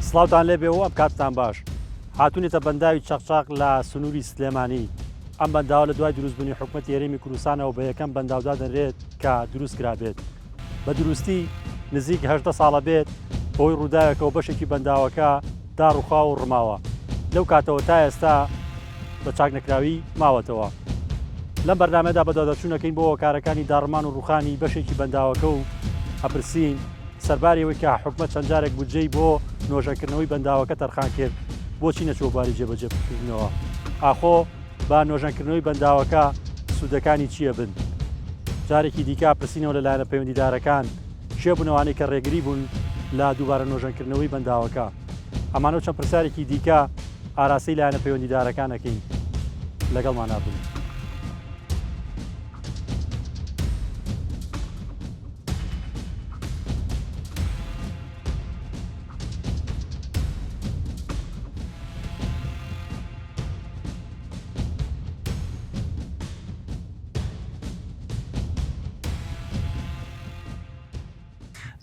سڵاوتان لێبێ و ئەم کاتتان باش. هاتوونەتە بەنداوی چەقچەق لە سنووری سلێمانی. ئەم بەنداوە لە دوای دروستبوونی حکومەتی هەرێمی کوردستانەوە بە یەکەم بەنداو دادەنرێت کە دروست کرابێت. بە دروستی نزیک 18 ساڵە بێت بەهۆی ڕووداوێکەوە بەشێکی بەنداوەکە داڕوخاوە و ڕماوە. لەو کاتەوە تا ئێستا بە چاکنەکراوی ماوەتەوە. لەم بەرنامەیەدا بەدواداچوون ئەکەین بۆ هۆکارەکانی داڕمان و ڕووخانی بەشێکی بەنداوەکە و ئەپرسین سەرباری ئەوەی کە حکومەت چەند جارێک بودجەی بۆ نۆژەنکردنەوەی بەنداوەکە تەرخان کرد بۆچی نەچووە بواری جێبەجێکردنەوە؟ ئاخۆ بە نۆژەنکردنەوەی بەنداوەکە سوودەکانی چییە بن؟ جارێکی دیکە پرسینەوە لە لایەنە پەیوەندیدارەکان کێ بوون ئەوانەی کە ڕێگری بوون لە دووبارە نۆژەنکردنەوەی بەنداوەکە؟ ئەمانە و چەند پرسیارێکی دیکە ئاراستەی لایەنە پەیوەندیدارەکان ئەکەین. لەگەڵمانا بن.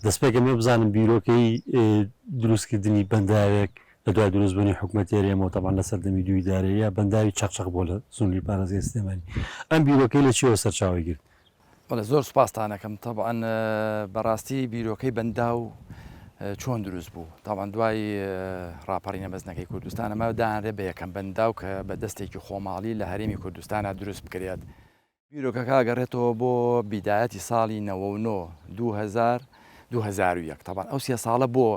دەستپێکم بێ بزانم بیرۆکەی دروستکردنی بەنداوێک لە دوای دروستبوونی حکومەتی هەرێمەوە تەبعەن لە سەردەمی دوو ئیدارەیە بەنداوی چەقچەق بووە لە سنووری پارێزگای سلێمانی ئەم بیرۆکەی لە چیەوە سەرچاوەی گرت؟ بەڵێ زۆر سوپاستان ئەکەم تەبعەن بەڕاستی بیرۆکەی بەنداو چۆن دروست بوو تاوان دوای ڕاپەڕینە مەزنەکەی کوردستان ئەمە دانرێ بە یەکەم بەنداو کە بە دەستێکی خۆماڵی لە هەرێمی کوردستانە دروست بکرێت بیرۆکەکە ئەگەڕێتەوە بۆ بیدایەتی ساڵی 99 2000 2001 تەبعەن ئەو سێ ساڵە بۆ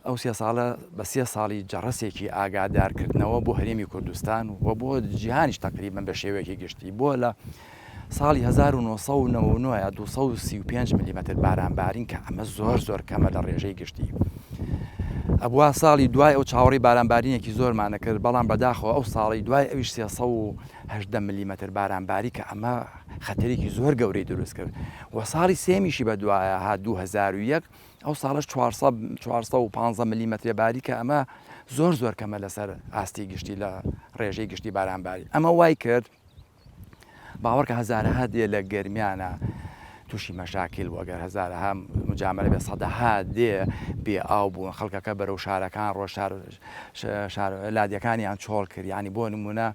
ئەو سێ ساڵە بە سێ ساڵی جەڕەسێکی ئاگادارکردنەوە بۆ هەرێمی کوردستان و بۆ جیهانیش تەقریبەن بە شێوەیەکی گشتی بۆ لە ساڵی 1999 یا 235 ملیمەتر بارانبارین کە ئەمە زۆر زۆر کەمە لە ڕێژەی گشتی. ئەبوا ساڵی دوای ئەو چاوەڕی بارانبارینێکی زۆرمانە کرد بەڵام بەداخەوە ئەو ساڵی دوای ئەویش 318 ملیمەتر بارانباری کە ئەمە خەتەرێکی زۆر گەورەی دروست کرد و ساڵی سێمیشی بەدوایە هات 2001 ئەو ساڵەش 415 ملیمەترێ باری کە ئەمە زۆر زۆر کەمە لەسەر ئاستی گشتی لە ڕێژەی گشتی بارانباری ئەمە وای کرد باوەڕکە هەزارەها دێ لە گەرمیانە تووشی مەشاکیل بوو ئەگەر هەزارەها مجاملە بێ سەدەها دێ بێ ئاو بوون خەڵکەکە بەرەو شارەکان ڕۆ شار شار لادیەکانیان چۆڵ کرد یعنی بۆ نمونە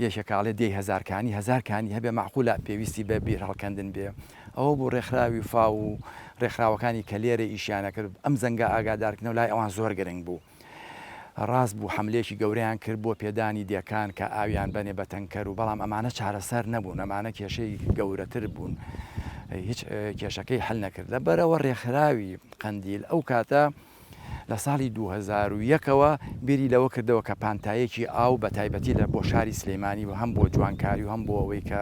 یەکێک ئەڵێ دێی هەزارکانی هەزارکانی هەبێ معقولە پێویستی بە بیر هەڵکەندن بێ ئەوە بوو ڕێکخراوی فاو و ڕێکخراوەکانی کە لێرە ئیشیانە کرد ئەم زەنگە ئاگادارکردنەوە لای ئەوان زۆر گرنگ بوو ڕاست بوو حەملەیەکی گەورەیان کرد بۆ پێدانی دێکان کە ئاویان بەنێ بە تەنکەر و بەڵام ئەمانە چارەسەر نەبوون ئەمانە کێشەی گەورەتر بوون هیچ کێشەکەی حل نەکرد لەبەرەوە ڕێکخراوی قەندیل ئەو کاتە لە ساڵی 2001 ەوە بیری لەوە کردەوە کە پانتایەکی ئاو بە تایبەتی لە بۆ شاری سلەیمانی و هەم بۆ جوانکاری و هەم بۆ ئەوەی کە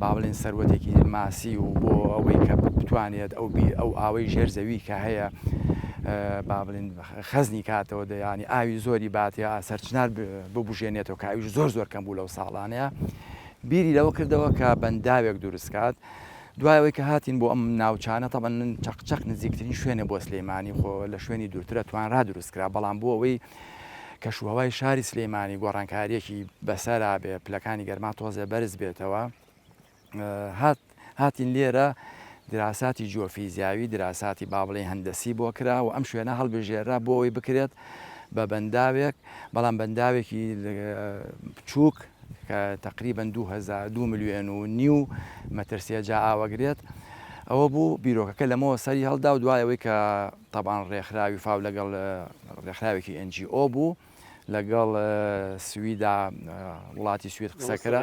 با بڵێن سەروەتێکی ماسی و بۆ ئەوەی کە بتوانێت ئەو بیر ئەو ئاوەی ژێر زەوی کە هەیە با بڵێن خەزنی کاتەوە دەیانی ئاوی زۆری باتێ سەرچنار ببژێنێتەوە کە ئاویش زۆر زۆر کەم بوو لەو ساڵانەیە بیری لەوە کردەوە کە بەنداوێک دروستکات دوای ئەوەی کە هاتین بۆ ئەم ناوچانە تەبەن چەقچەق نزیکترین شوێنە بۆ سلەیمانی خۆ لە شوێنی دوورترە توانرا دروستکرا بەڵام بۆ ئەوەی کەشوهەوای شاری سلەیمانی گۆڕانکاریەکی بەسەرا بێ پلەکانی گەرما تۆزێ بەرز بێتەوە هات هاتین لێرە دراساتی جیۆفیزیاوی دراساتی با بڵێین هەندەسی بۆ کرا و ئەم شوێنە هەڵبژێرا بۆ ئەوەی بکرێت بە بەنداوێک بەڵام بەنداوێکی بچووک کە تقریبا 2 ملیۆن و نیو مەتر سێجا ئاوەگرێت ئەوە بوو بیرۆکەکە لەمەوە سەری هەڵدا و دوای ئەوەی کە تەبان ڕێکخراوی فاو لەگەڵ ڕێکخراوێکی NGO بوو لەگەڵ سویدا وڵاتی سوید قسە کرا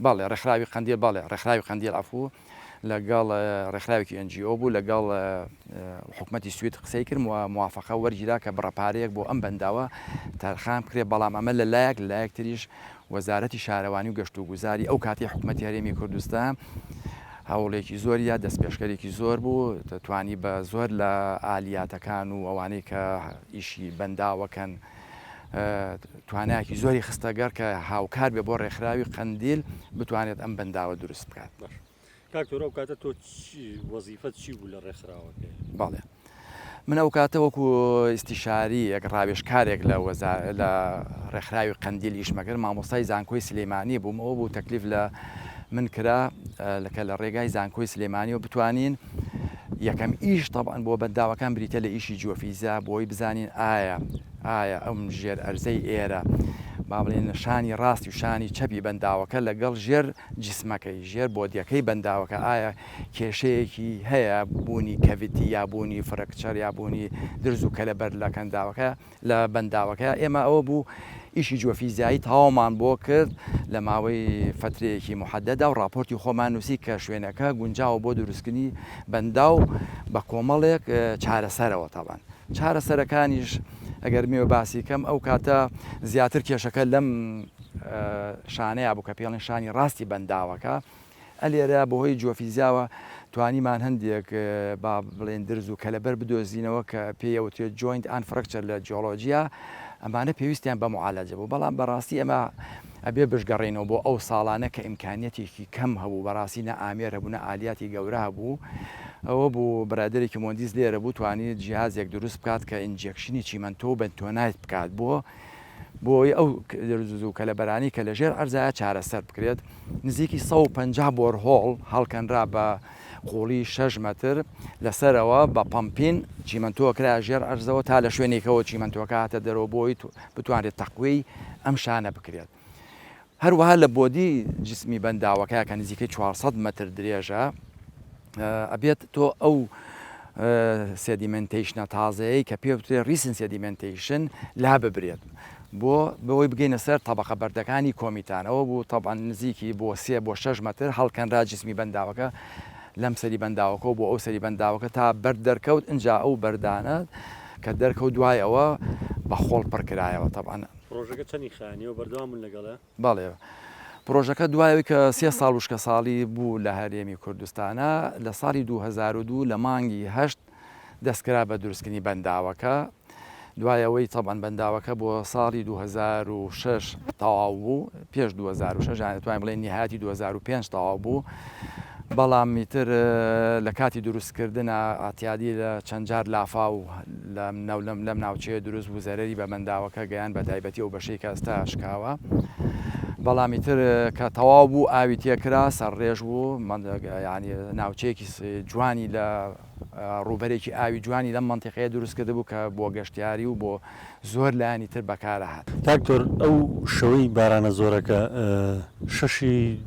بەڵێ ڕێکخراوی قەندیل بەڵێ ڕێکخراوی قەندیل عەفوو لەگەڵ ڕێکخراوێکی NGO بوو لەگەڵ حکومەتی سوید قسەی کردم و موافقە وەرگیرا کە بڕە پارەیەک بۆ ئەم بەنداوە تەرخان بکرێت بەڵام ئەمە لە لایەک لە لایەک تریش وەزارەتی شارەوانی و گەشتوگوزاری ئەو کاتی حکومەتی هەرێمی کوردستان هەوڵێکی زۆر یا دەستپێشکەرێکی زۆر بوو توانی بە زۆر لە ئالیاتەکان و ئەوانەی کە ئیشی بەنداوەکەن توانایەکی زۆری خستە گەڕ کە هاوکار بێ بۆ ڕێکخراوی قەندیل بتوانێت ئەم بەنداوە دروست بکات. باش کاک تۆرە ئەو کاتە تۆ وەزیفەت چی بوو لە ڕێکخراوەکەی؟ بەڵێ من ئەو کاتە وەکو ئیستیشارییەک ڕاوێژکارێک لە وەزا لە ڕێکخراوی قەندیل ئیشمە کرد مامۆستای زانکۆی سلێمانی بووم ئەوە بوو تەکلیف لە من کرا کە لە ڕێگای زانکۆی سلێمانیەوە بتوانین. یەکەم ئیش تەبعەن بۆ بەنداوەکان بریتە لە ئیشی جیۆفیزیا بۆی بزانین ئایا ئایا ئەم ژێر ئەرزەی ئێرە با بڵێن شانی ڕاستی و شانی چەپی بەنداوەکە لەگەڵ ژێر جسمەکەی ژێر body ەکەی بەنداوەکە ئایا کێشەیەکی هەیە بوونی cavity یا بوونی fracture یا بوونی درز و کەلەبەر لە کەنداوەکە لە بەنداوەکە ئێمە ئەوە بوو ئیشی جیۆفیزیایی تەواومان بۆ کرد لە ماوەی فەترەیەکی موحەدەدا و ڕاپۆرتی خۆمان نووسی کە شوێنەکە گونجاوە بۆ دروستکردنی بەنداو بە کۆمەڵێک چارەسەرەوە تەبعەن چارەسەرەکانیش ئەگەر مێوە باسی کەم ئەو کاتە زیاتر کێشەکە لەم شانەیە بوو کە پێڵێن شانی ڕاستی بەنداوەکە ئەلێرە بەهۆی جیۆفیزیاوە توانیمان هەندێک با بڵێن درز و کەلەبەر بدۆزینەوە کە پێی ئەوترێت joint and fracture لە جیۆلۆجیا، ئەمانە پێویستیان بە موعالەجە بوو، بەڵام بەڕاستی ئێمە ئەبێ بشگەڕێینەوە بۆ ئەو ساڵانە کە ئیمکانیەتێکی کەم هەبوو، بەڕاستی نە ئامێر هەبوو نە ئالیاتی گەورە هەبوو، ئەوە بوو برادەرێکی موهەندیس لێرە بوو توانی جیهازێک دروست بکات کە injection ی چیمەنتۆ و bentonite بکات بۆ بۆ ئەوەی ئەو درز و کەلەبەرانەی کە لە ژێر عەرزایە چارەسەر بکرێت، نزیکی 150 borehole هەڵکەنرا بە قوڵی 6 مەتر لەسەرەوە بە pumping چیمەنتۆ کرایە ژێر عەرزەوە تا لە شوێنێکەوە چیمەنتۆکە هاتە دەرەوە بۆ ئەوەی بتوانرێت تەقویەی ئەم شانە بکرێت. هەروەها لە body جسمی بەنداوەکە کە نزیکەی 400 مەتر درێژە ئەبێت تۆ ئەو sedimentation ە تازەیەی کە پێ وترێ recent sedimentation لا ببرێت بۆ بەوەی بگەینە سەر تەبقە بەردەکانی کۆمیتان ئەوە بوو تەبعەن نزیکی بۆ سێ بۆ شەش مەتر هەڵکەنرا جسمی بەنداوەکە لەم سەری بەنداوەکەەوە بۆ ئەو سەری بەنداوەکە تا بەرد دەرکەوت ئینجا ئەو بەردانە کە دەرکەوت دوای ئەوە بە خۆڵ پڕکرایەوە تەبعەن پڕۆژەکە چەنی خایاند ئێوە بەردەوام بوون لەگەڵێ؟ بەڵێ پڕۆژەکە دوای ئەوەی کە سێ ساڵ وشکەساڵی بوو لە هەرێمی کوردستانا لە ساڵی 2002 لە مانگی هەشت دەستکرا بە دروستکردنی بەنداوەکە دوای ئەوەی تەبعەن بەنداوەکە بۆ ساڵی 2006 تەواو بوو پێش 2006 یان دەتوانین بڵێین نیهایەتی 2005 تەواو بوو بەڵام ئیتر لە کاتی دروستکردنا ئەعتیادی لە چەند جار لافاو لەم ناوچەیە دروست بوو زەرەری بە بەنداوەکە گەیاند بە تایبەتی ئەو بەشەی کە ئێستا شکاوە بەڵام ئیتر کە تەواو بوو ئاوی تێکرا سەرڕێژ بوو یعنی ناوچەیەکی جوانی لە ڕووبەرێکی ئاوی جوانی لەم مەنتیقەیە دروست کردبوو کە بۆ گەشتیاری و بۆ زۆر لایەنی تر بەکارەهات. دکتۆر ئەو شەوەی بارانە زۆرەکە شەشی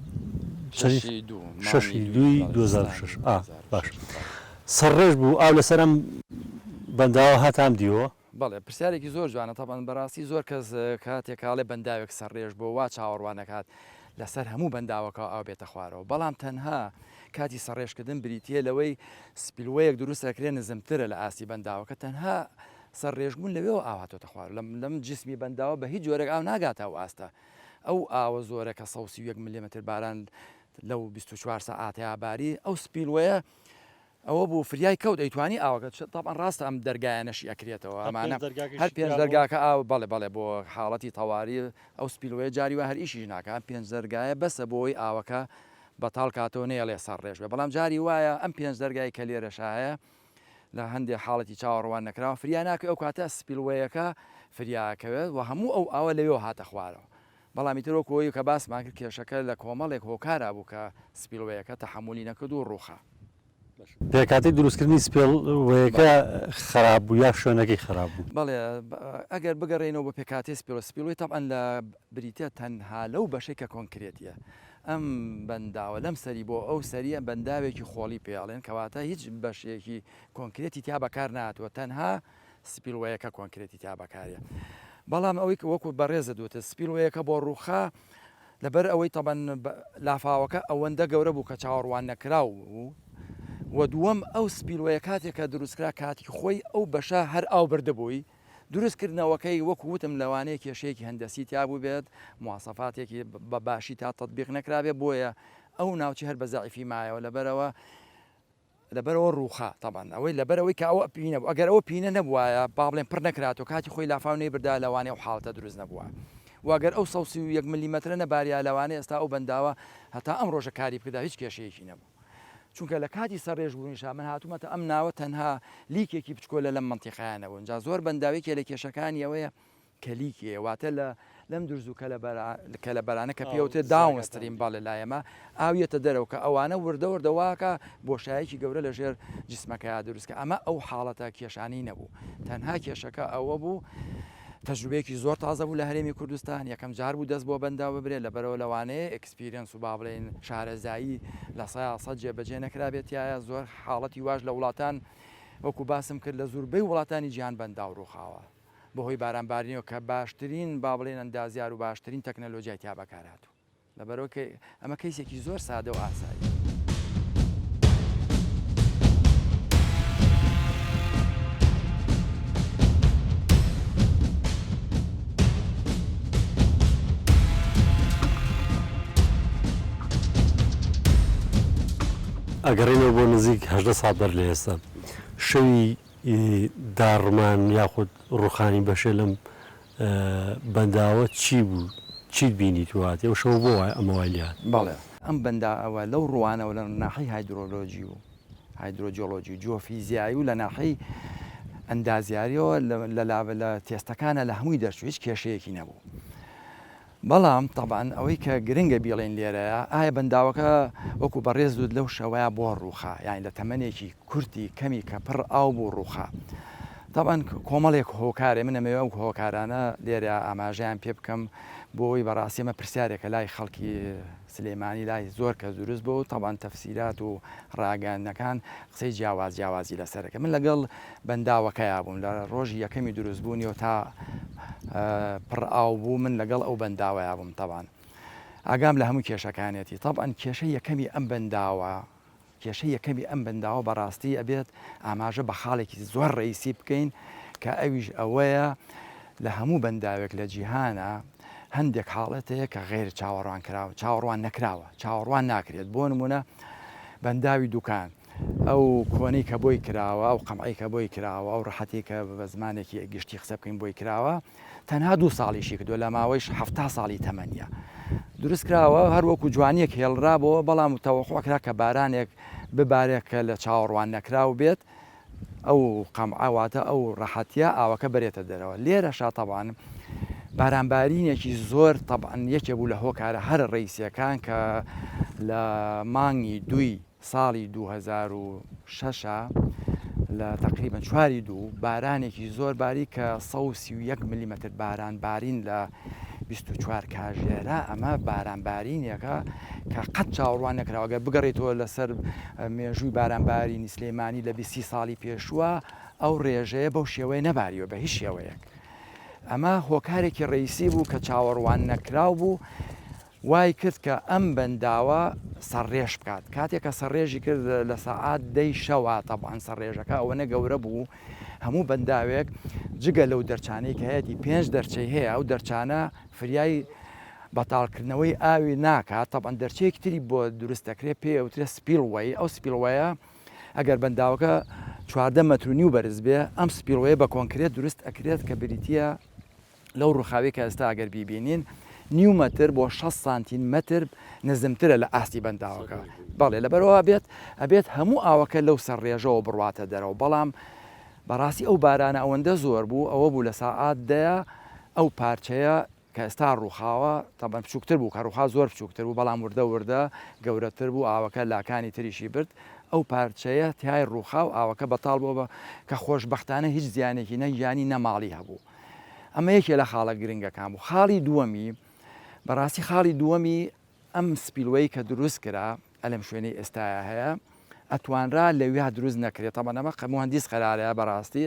شەشی دوو شەشی دووی 2006 ئا باش سەرڕێژ بوو ئاو لەسەر ئەم بەنداوە هاتە ئەم دیوەوە؟ بەڵێ پرسیارێکی زۆر جوانە تەبعەن بەڕاستی زۆر کەس کاتێک ئەڵێ بەنداوێک سەرڕێژ بووە وا چاوەڕوان ئەکات لەسەر هەموو بەنداوەکەوە ئاو بێتە خوارەوە بەڵام تەنها کاتی سەرڕێژکردن بریتییە لەوەی spillway ەک دروست ئەکرێ نزمترە لە ئاستی بەنداوەکە تەنها سەرڕێژبوون لەوێوە ئاو هاتۆتە خوارەوە لەم لەم جسمی بەنداوە بە هیچ جۆرێک ئاو ناگاتە ئەو ئاستە ئەو ئاوە زۆرە کە 131 ملیمەتر باران لەو 24 سەعاتەیا باری ئەو spillway ە ئەوە بوو فریای کەوت ئەیتوانی ئاوەکە تەبعەن ڕاستە ئەم دەرگایانەشی ئەکرێتەوە ئەمانە هەر پێنج دەرگاکە ئاو بەڵێ بەڵێ بۆ حاڵەتی تەواری ئەو spillway ە جاری وا هەر ئیشیش ناکا ئەم پێنج دەرگایە بەسە بۆ ئەوەی ئاوەکە بەتاڵ کاتەوە نەیەڵێ سەرڕێژ بێ بەڵام جاری وایە ئەم پێنج دەرگای کە لێرەشا هەیە لە هەندێ حاڵەتی چاوەڕوان نەکراوە فریا ناکەوێ ئەو کاتە spillway ەکە فریا ئەکەوێت و هەموو ئەو ئاوە لەوێوە هاتە خوارەوە بەڵام ئیتر وەکو ئەوەی کە باسمان کرد کێشەکە لە کۆمەڵێک هۆکارا بوو کە spillway ەکە تەحەمولی نەکرد و ڕووخا. پێکهاتەی دروستکردنی spillway ەکە خراپ بوو یا شوێنەکەی خراپ بوو؟ بەڵێ ئەگەر بگەڕێینەوە بۆ پێکهاتەی spillway، spillway تەبعەن لە بریتیە تەنها لەو بەشەی کە کۆنکرێتیە ئەم بەنداوە لەم سەری بۆ ئەو سەریە بەنداوێکی خۆڵی پێ ئەڵێن کەواتە هیچ بەشێکی کۆنکرێتی تیا بەکار نەهاتووە تەنها spillway ەکە کۆنکرێتی تیا بەکاریە بەڵام ئەوەی کە وەکو بەڕێزت وتت spillway ەکە بۆ ڕووخا لەبەر ئەوەی تەبەن لافاوەکە ئەوەندە گەورە بوو کە چاوەڕوان نەکراو بوو و دووەم ئەو spillway ە کاتێک کە دروستکرا کاتی خۆی ئەو بەشە هەر ئاو بردبووی دروستکردنەوەکەی وەکو وتم لەوانەیە کێشەیەکی هەندەسی تیا بووبێت مواسەفاتێکی بە باشی تا تەتبیق نەکرابێت بۆیە ئەو ناوچە هەر بە زەعیفی مایەوە لەبەرەوە لەبەرئەوە ڕووخا تەبعەن ئەوەی لەبەرئەوەی کە ئەوە پینە بوو ئەگەر ئەوە پینە نەبوایە با بڵێن پڕ نەکراتەوە کاتی خۆی لافاو نەیبردایە لەوانەیە ئەو حاڵەتە دروست نەبووە و ئەگەر ئەو 131 ملیمەترە نەباریایە لەوانەیە ئێستا ئەو بەنداوە هەتا ئەم ڕۆژە کاری بکردا هیچ کێشەیەکی نەبوو چونکە لە کاتی سەرڕێژ بوونیشا من هاتوومەتە ئەم ناوە تەنها leak ێکی بچکۆلە لەم مەنتیقەیە نەبوو جا زۆر بەنداو یەکێ لە کێشەکانی ئەوەیە کە leak ی هەیە واتە لە لەم درز و کەلەبەرانە کە پێوترێت downstream بەڵێ لای ئێمە ئاو یەتە دەرەوە کە ئەوانە وردە وردە واکا بۆشایەکی گەورە لە ژێر جسمەکەیا دروست کە ئەمە ئەو حاڵەتە کێشانەی نەبوو تەنها کێشەکە ئەوە بوو تەجروبەیەکی زۆر تازە بوو لە هەرێمی کوردستان یەکەم جار بوو دەست بۆ بەنداو ببرێت لەبەرەوە لەوانەیە experience و با بڵێین شارەزایی 100% جێبەجێ نەکرابێت تایە زۆر حاڵەتی واش لە وڵاتان وەکو باسم کرد لە زوربەی وڵاتانی جیهان بەنداو ڕووخاوە بەهۆی بارانبارینەوە کە باشترین با بڵێین ئەندازیار و باشترین تەکنەلۆجیای تیا بەکارهاتوو. لەبەرئەوەی کە ئەمە کەیسێکی زۆر سادە و ئاساییە. ئەگەڕێینەوە بۆ نزیک 18 ساڵ بەر لە ئێستا شەوی داڕمان یاخود ڕوخانی بەشێ لەم بەنداوە چی بوو چیت بینی تو هاتی ئەو شەوە بۆ وای ئەمە وای لێهات؟ بەڵێ ئەم بەنداوە لەو ڕوانەوە لە ناحەی هایدرۆلۆجی و هایدرۆجیۆلۆجی و جیۆفیزیایی و لە ناحەی ئەندازیاریەوە لە لە تێستەکانە لە هەمووی دەرچوو هیچ کێشەیەکی نەبوو. بەڵام تەبعەن ئەوەی کە گرنگە بیڵێین لێرەیە ئایا بەنداوەکە وەکو بەڕێز وت لەو شەوەیا بۆ ڕووخا یانی لە تەمەنێکی کورتی کەمی کە پڕ ئاو بوو ڕووخا تەبعەن کۆمەڵێک هۆکارێ من ئەمەوێ ئەو هۆکارانە لێرە ئاماژەیان پێ بکەم بۆ ئەوەی بەڕاستی ئەمە پرسیارێکە لای خەڵکی سلێمانی لای زۆر کەس دروست بوو تەبعەن تەفسیرات و ڕاگەیاندنەکان قسەی جیاواز جیاوازی لەسەرەکە من لەگەڵ بەنداوەکەیا بووم لە ڕۆژی یەکەمی دروست بوونیەوە تا پڕ ئاو بوو من لەگەڵ ئەو بەنداوەیا بووم تەبعەن ئاگام لە هەموو کێشەکانێتی تەبعەن کێشەی یەکەمی ئەم بەنداوە کێشەی یەکەمی ئەم بەنداوە بەڕاستی ئەبێت ئاماژە بە خاڵێکی زۆر ڕئیسی بکەین کە ئەویش ئەوەیە لە هەموو بەنداوێک لە جیهانە هەندێک حاڵەت هەیە کە غیر چاوەڕوان کراوە چاوەڕوان نەکراوە چاوەڕوان ناکرێت بۆ نمونە بەنداوی دوکان ئەو کۆنەی کە بۆی کراوە ئەو قەمعەی کە بۆی کراوە ئەو ڕەحەتی کە بە زمانێکی گشتی قسە بکەین بۆی کراوە تەنها دوو ساڵیشی کردووە لە ماوەی حەفتا ساڵی تەمەنیە دروست کراوە هەر وەکو جوانیەک هێڵرابەوە بەڵام تەوەقوع کرا کە بارانێک ببارێک کە لە چاوەڕوان نەکراو بێت ئەو قەمعە واتە ئەو ڕەحەتیە ئاوەکە بەرێتە دەرەوە لێرەشا تەبعەن بارانبارینێکی زۆر تەبعەن یەکێ بوو لە هۆکارە هەرە ڕئیسیەکان کە لە مانگی دووی ساڵی 2006 لە تقریبا چواری دوو بارانێکی زۆر باری کە 131 ملیمەتر باران بارین لە 24 کاژێرە ئەمە باران بارینێکە کە قەت چاوەڕوان نەکراوە گەر بگەڕێیتەوە لەسەر مێژووی بارانبارینی سلێمانی لە 20 ساڵی پێشووە ئەو ڕێژەیە بەو شێوەیە نەباریوە بە هیچ شێوەیەک ئەمە هۆکارێکی ڕئیسی بوو کە چاوەڕوان نەکراو بوو وای کرد کە ئەم بەنداوە سەرڕێژ بکات کاتێک کە سەرڕێژی کرد لە سەعات دەی شەوە تەبعەن سەرڕێژەکە ئەوەنە گەورە بوو هەموو بەنداوێک جگە لەو دەرچانەی کە هەیەتی پێنج دەرچەی هەیە ئەو دەرچانە فریای بەتاڵکردنەوەی ئاوی ناکات تەبعەن دەرچەیەکی تری بۆ دروست دەکرێت پێی ئەوترێت spillway ئەو spillway ە ئەگەر بەنداوەکە 14 مەتر و نیو بەرز بێ ئەم spillway ە بە کۆنکرێت دروست ئەکرێت کە بریتییە لەو ڕووخاوی کە ئێستا ئەگەر بیبینین نیو مەتر بۆ 6 سانتین مەتر نزمترە لە ئاستی بەنداوەکە بەڵێ لەبەرەوە بێت ئەبێت هەموو ئاوەکە لەو سەر ڕێژەوە بڕواتە دەرەوە بەڵام بەڕاستی ئەو بارانە ئەوەندە زۆر بوو ئەوە بوو لە سەعات دەیە ئەو پارچەیە کە ئێستا ڕووخاوە تەبعەن بچووکتر بوو کە ڕووخا زۆر بچووکتر بوو بەڵام وردە وردە گەورەتر بوو ئاوەکە لاکانی تریشی برد ئەو پارچەیە تای ڕووخا و ئاوەکە بەتاڵ بووە بە کە خۆشبەختانە هیچ زیانێکی نە گیانی نە ماڵی هەبوو ئەمە یەکێ لە خاڵە گرنگەکان بوو خاڵی دووەمی بەڕاستی خاڵی دووەمی ئەم spillway کە دروست کرا ئەلەم شوێنەی ئێستایا هەیە ئەتوانرا لەویا دروست نەکرێت تەبعەن ئەمە موهەندیس قەرارە بەڕاستی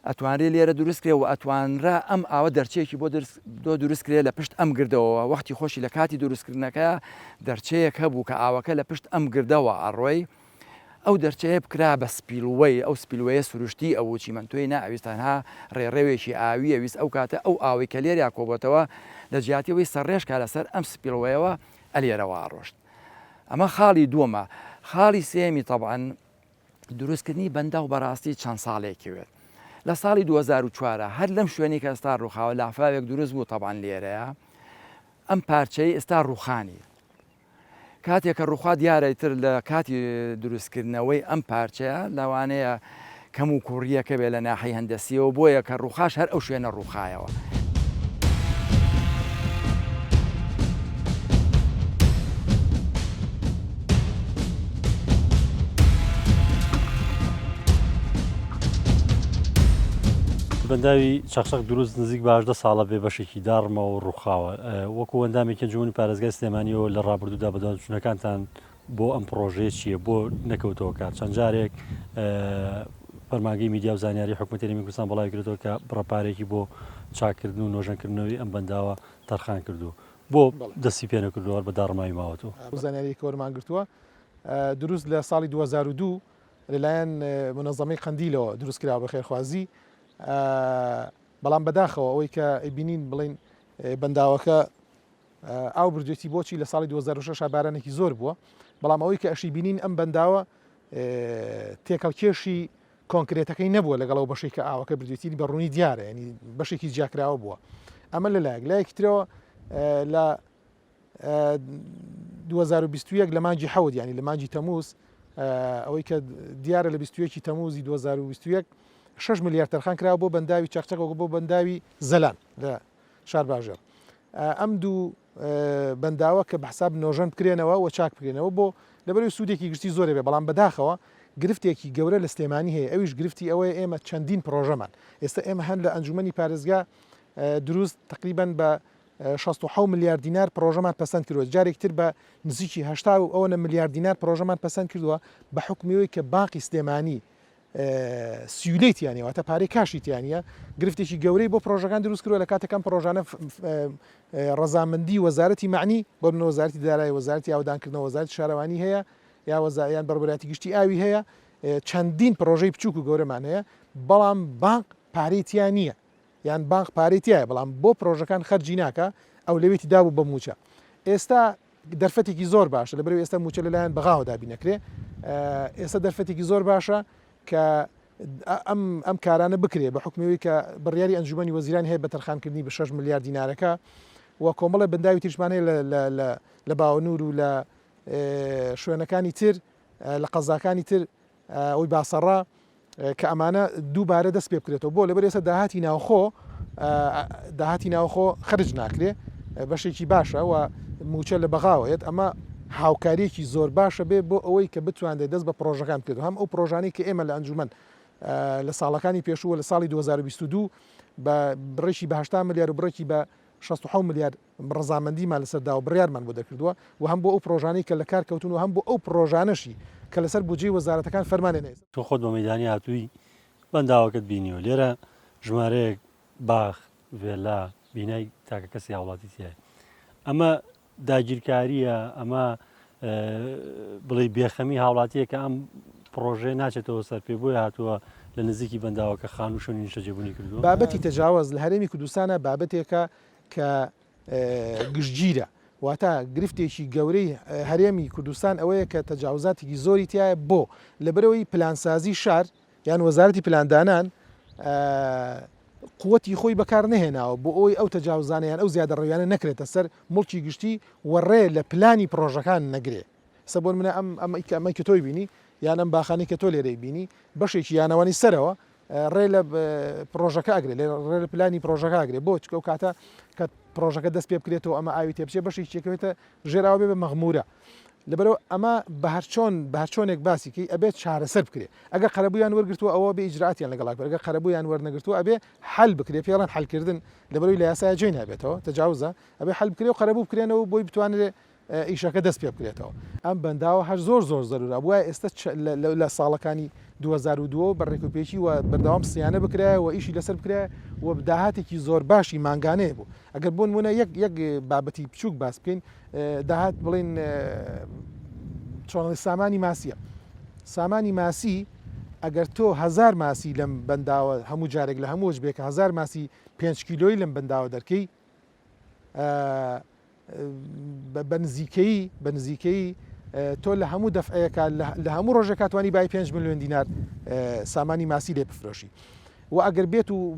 ئەتوانرێ لێرە دروست کرێ و ئەتوانرا ئەم ئاوە دەرچەیەکی بۆ دۆ دروست کرێ لە پشت ئەم گردەوە وەختی خۆشی لە کاتی دروستکردنەکە دەرچەیەک هەبوو کە ئاوەکە لە پشت ئەم گردەوە ئەڕۆی ئەو دەرچەیە بکرا بە spillway، ئەو spillway ە سروشتی ئەبوو چیمەنتۆی نائەویست تەنها ڕێڕەوێکی ئاوی ئەویست ئەو کاتە ئەو ئاوەی کە لێریا کۆبۆتەوە لە جیاتی ئەوەی سەرڕێژ کا لەسەر ئەم spillway ەوە ئەلێرەوە ئەڕۆشت ئەمە خاڵی دووەمە خاڵی سێیەمی تەبعەن دروستکردنی بەنداو بەڕاستی چەند ساڵێکی وێت لە ساڵی 2004 هەر لەم شوێنی کە ئێستا ڕووخاوە لافاوێک دروست بوو تەبعەن لێرەیە ئەم پارچەی ئێستا ڕووخانی کاتێ کە ڕووخا دیارە ئیتر لە کاتی دروستکردنەوەی ئەم پارچەیە لەوانەیە کەم و کوڕییەکە بێ لە ناحەی هەندەسیەوە بۆیە کە ڕووخاش هەر ئەو شوێنە ڕووخایەوە. بەنداوی چەقچەق دروست نزیک بە 18 ساڵە بێ بەشێکی داڕمەوە و ڕووخاوە. وەکو ئەندامێکی ئەنجومەنی پارێزگای سلێمانیەوە لە ڕابردوودا بەدواداچوونەکانتان بۆ ئەم پڕۆژەیە چییە؟ بۆ نەکەوتەوە کار؟ چەند جارێک فەرمانگەی میدیا و زانیاری حکومەتی هەرێمی کوردستان بڵاوی کردەوە کە بڕە پارەیەکی بۆ چاککردن و نۆژەنکردنەوەی ئەم بەنداوە تەرخان کردووە. بۆ دەستی پێ نەکردووە هەر بە داڕماوی ماوەتەوە؟ ئەو زانیاریەی کە وەرمان گرتووە دروست لە ساڵی 2002 لەلایەن مونەزەمەی قەندیلەوە دروست کراوە بە خێرخوازی بەڵام بەداخەوە ئەوەی کە ئەیبینین بڵین بەنداوەکە ئاو بردوێتی بۆچی لە ساڵی 2006 بارانێکی زۆر بووە بەڵام ئەوەی کە ئەشی بینین ئەم بەنداوە تێکەڵکێشی کۆنکرێتەکەی نەبووە لەگەڵ ئەو بەشێک کە ئاوەکە بردوێتی بە ڕوونی دیارە ینی بەشێکی جیاکراوە بووە ئەمە لەلایەک لایەکی ترەوە لە 2021 لە مانگی حەوت ینی لە مانگی تەموز ئەوەی کە دیارە لە 21 تەموزی 2021 6 ملیار تەرخان کرا بۆ بەنداوی چەقچەق بۆ بەنداوی زەلان لە شارباژێڕ ئەم دوو بەنداوە کە بە حساب نۆژەن بکرێنەوە و چاک بکرێنەوە بۆ لەبەرەوەی سوودێکی گشتی زۆرێ بێ بەڵام بەداخەوە گرفتێکی گەورە لە سلێمانی هەیە ئەویش گرفتی ئەوەیە ئێمە چەندین پرۆژەمان ئێستا ئێمە هەن لە ئەنجومەنی پارێزگا دروست تقریبا بە 67 ملیار دینار پرۆژەمان پەسەند کردووە جارێک تر بە نزیکی 80 و ئەوەنە ملیار دینار پرۆژەمان پەسەند کردووە بە حکومیەوەی کە باقی سلێمانی سیولەی تیا نیە واتە پارەی کاشی تیا نیە گرفتێکی گەورەی بۆ پرۆژەکان دروست کردوە لە کاتێک ئەم پرۆژانە ڕەزامەندی وەزارەتی معنی بۆ منە وەزارەتی دارایی وەزارەتی ئاودانکردنەوە وەزارەتی شارەوانی هەیە یا وەزایان بەڕێوەبەرایەتی گشتی ئاوی هەیە چەندین پرۆژەی بچووک و گەورەمان هەیە بەڵام بانق پارەی تیا نییە یان بانق پارەی تایە بەڵام بۆ پرۆژەکان خەرجی ناکە ئەولەوێتی دابوو بە موچە ئێستا دەرفەتێکی زۆر باشە لەبەرئەوەی ئێستا مووچە لەلایەن بەغاوە دابین ئەکرێ ئێستا دەرفەتێکی زۆر باشە کە ئەم ئەم کارانە بکرێ بە حکومی کە بڕیاری ئەنجومەنی وەزیران هەیە بە تەرخانکردنی بە 6 ملیار دینارەکە و کۆمەڵە بەنداوی تریشمان هەیە لە لە باوەنور و لە شوێنەکانی تر لە قەزاکانی تر ئەوی باسەڕا کە ئەمانە دووبارە دەست پێ بکرێتەوە بۆ لەبەر ئێستا داهاتی ناوخۆ داهاتی ناوخۆ خرج ناکرێ بەشێکی باشە و موچە لە بەغاوەیەت ئەمە هاوکاریەکی زۆر باشە بێ بۆ ئەوەی کە بتواندێت دەست بە پرۆژەکان بکرێت هەم ئەو پرۆژانەی کە ئێمە لە ئەنجومەن لە ساڵەکانی پێشووە لە ساڵی 2022 بە بڕێکی بە 80 ملیار و بڕێکی بە 67 ملیار ڕەزامەندیمان لەسەر داوە بڕیارمان بۆ دەرکردووە و هەم بۆ ئەو پڕۆژانەی کە لە کار کەوتوون و هەم بۆ ئەو پڕۆژانەشی کە لەسەر بودجەی وەزارەتەکان فەرمانیان هەیە. تۆ خۆت بە مەیدانی هاتووی بەنداوەکەت بینیوە، لێرە ژمارەیەک باخ، ڤێلا، بینای تاکەکەسی هاوڵاتی تیایە. ئەمە داگیرکارییە، ئەمە بڵێی بێخەمی هاوڵاتییە کە ئەم پڕۆژەیە ناچێتەوە سەر پێ، بۆیە هاتووە لە نزیکی بەنداوەکە خانوو و شوێنی نیشتەجێبوونی کردووە. بابەتی تەجاوەز لە هەرێمی کوردستانا بابەتێکە کە گشتگیرە، واتە گرفتێکی گەورەی هەرێمی کوردستان ئەوەیە کە تەجاوزاتێکی زۆری تیایە بۆ لەبەرەوەی پلانسازی شار یان وەزارەتی پلاندانان قوتی خۆی بەکار نەهێناوە بۆ ئەوەی ئەو تەجاوزانە یان ئەو زیادەڕەویانە نەکرێتە سەر موڵکی گشتی و ڕێ لە پلانی پڕۆژەکان نەگرێ. ئێستا بۆ نمونە ئەم ئەمەی کە تۆی بینی یان ئەم باخانەی کە تۆ لێرەی بینی بەشێکی یانەوانی سەرەوە ڕێ لە پڕۆژەکە ئەگرێ لێ ڕێ لە پلانی پڕۆژەکە ئەگرێ بۆ چکە و کاتە کە پڕۆژەکە دەست پێ بکرێتەوە ئەمە ئاوی تێبچێ بەشێکی چێکەوێتە ژێر ئاو بێ بە مەغمورە لەبەرەوە ئەمە بە هەرچۆن بە هەرچۆنێک باسی کەی ئەبێت چارەسەر بکرێ ئەگەر قەرەبوویان وەرگرتووە ئەوە بێ ئیجراتیان لەگەڵا بکرێ ئەگەر قەرەبوویان وەرنەگرتووە ئەبێ حەل بکرێ پێڵەن حەلکردن لەبەرەوەی لە یاسایە جێی نابێتەوە تەجاوزە ئەبێ حەل بکرێ و قەرەبوو بکرێنەوە بۆی بتوانرێ ئیشەکە دەست پێ بکرێتەوە. ئەم بەنداوە هەر زۆر زۆر زەرورە ئەبوایە ئێستا لە ساڵەکانی 2002 بە ڕێکوپێکی و بەردەوام سیانە بکرایە و ئیشی لەسەر بکرایە و داهاتێکی زۆر باشی مانگانەیە بوو ئەگەر بۆ نمونە یەک یەک بابەتی بچووک باس بکەین داهات بڵین چۆن سامانی ماسیە سامانی ماسی ئەگەر تۆ هزار ماسی لەم بەنداوە هەموو جارێک لە هەموو وەجبێکە هزار ماسی 5 کیلۆی لەم بەنداوە دەرکەی بە نزیکەیی بە نزیکەیی تۆ لە هەموو دەفعەیەکە لە هەموو ڕۆژێکا توانی بای 5 ملیۆن دینار سامانی ماسی لێ بفرۆشی و ئەگەر بێت و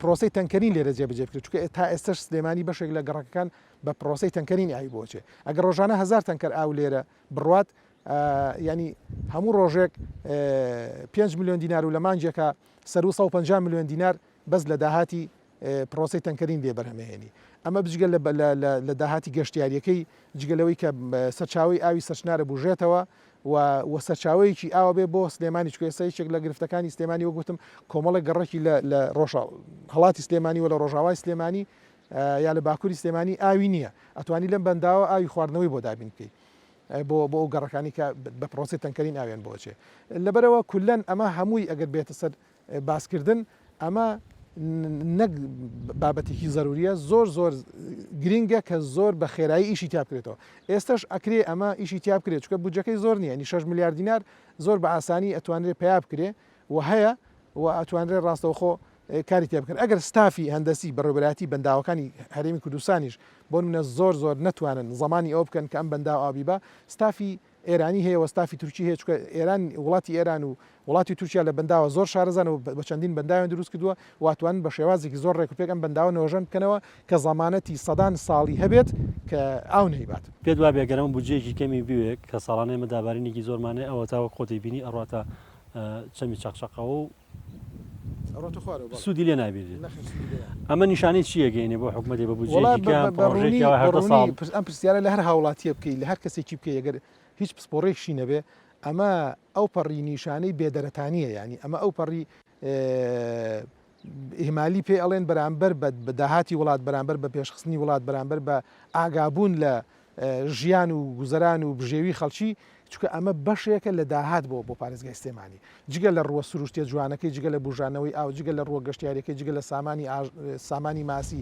پرۆسی تەنکەرین لێرە جێبەجێ بکرێت چونکە تا ئێستش سلێمانی بەشێک لە گەڕەکەکان بە پرۆسی تەنکەرین ئاوی بۆچێ ئەگەر ڕۆژانە هزار تەنکەر ئاو لێرە بڕوات ینی هەموو ڕۆژێک 5 ملیۆن دینار و لە مانگێکە سەر 150 ملیۆن دینار بەس لە داهاتی پرۆسەی تەنکەرین لێ بەرهەمەهێنی. ئەمە بجگە لە لە داهاتی گەشتیارییەکەی، جگە لەوەی کە سەرچاوەی ئاوی سەرچنارە بوژێتەوە. و و سەرچاوەیەکی ئاوە بێ بۆ سلێمانی چونکە ئێستا یەکێک لە گرفتەکانی سلێمانی وەک وتم کۆمەڵێک گەڕەکی لە لە ڕۆژ هەڵاتی سلێمانی و لە ڕۆژاوای سلێمانی یا لە باکووری سلێمانی ئاوی نییە ئەتوانی لەم بەنداوە ئاوی خواردنەوەی بۆ دابین بکەی بۆ بۆ ئەو گەڕەکانی کە بە پرۆسەی تەنکەرین ئاویان بۆ ئەچێ لەبەرەوە کولەن ئەمە هەمووی ئەگەر بێتە سەر باسکردن ئەمە نەک بابەتێکی زەروریە زۆر زۆر گرینگە کە زۆر بە خێرایی ئیشی تیا بکرێتەوە ئێستش ئەکرێ ئەمە ئیشی تیا بکرێت چونکە بودجەکەی زۆر نییە ینی 6 ملیار دینار زۆر بە ئاسانی ئەتوانرێ پیا بکرێ و هەیە و ئەتوانرێ ڕاستەوخۆ کاری تێ بکەن ئەگەر ستافی هەندەسی بەڕێوەبەرایەتی بەنداوەکانی هەرێمی کوردستانیش بۆ نمونە زۆر زۆر نەتوانن زەمانی ئەوە بکەن کە ئەم بەنداو ئاوی بە ستافی ئێرانی هەیە و ستافی تورکی هەیە چونکە ئێران وڵاتی ئێران و وڵاتی تورکیا لە بەنداوە زۆر شارەزان و بە چەندین بەنداویان دروست کردووە و ئەتوانن بە شێوازێکی زۆر ڕێک و پێک ئەم بەنداوە نۆژەن بکەنەوە کە زەمانەتی سەدان ساڵی هەبێت کە ئاو نەیبات. پێت وابێ گەر ئەمە بودجەیەکی کەمی بوێ کە ساڵانە ئێمە دابارینێکی زۆرمان هەیە ئەوەتا وەک خۆت ئەیبینی ئەڕواتە چەمی چەقچەقەوە و سوودی لێ نابینرێت ئەمە نیشانەی چییە گەینێ بۆ حکومەتی بە بودجەیەکی کەم پڕۆژەیەکی ئەوە 18 ساڵ ئەم پرسیارە لە هەر هاوڵاتیە بکەی لە هەر کەسێکی بکەی ئەگەر هیچ پسپۆڕێکشی نەبێ ئەمە ئەو پەڕی نیشانەی بێدەرەتانیە ینی ئەمە ئەو پەڕی ئیهمالی پێ ئەڵێن بەرامبەر بە داهاتی وڵات بەرامبەر بە پێشخستنی وڵات بەرامبەر بە ئاگابوون لە ژیان و گوزەران و بژێوی خەڵکی، چونکە ئەمە بەشێکە لە داهات بۆ بۆ پارێزگای سلێمانی، جگە لە ڕووە سروشتیە جوانەکەی، جگە لە بوژانەوەی ئاو، جگە لە ڕووە گەشتیاریەکەی، جگە لە سامانی سامانی ماسی.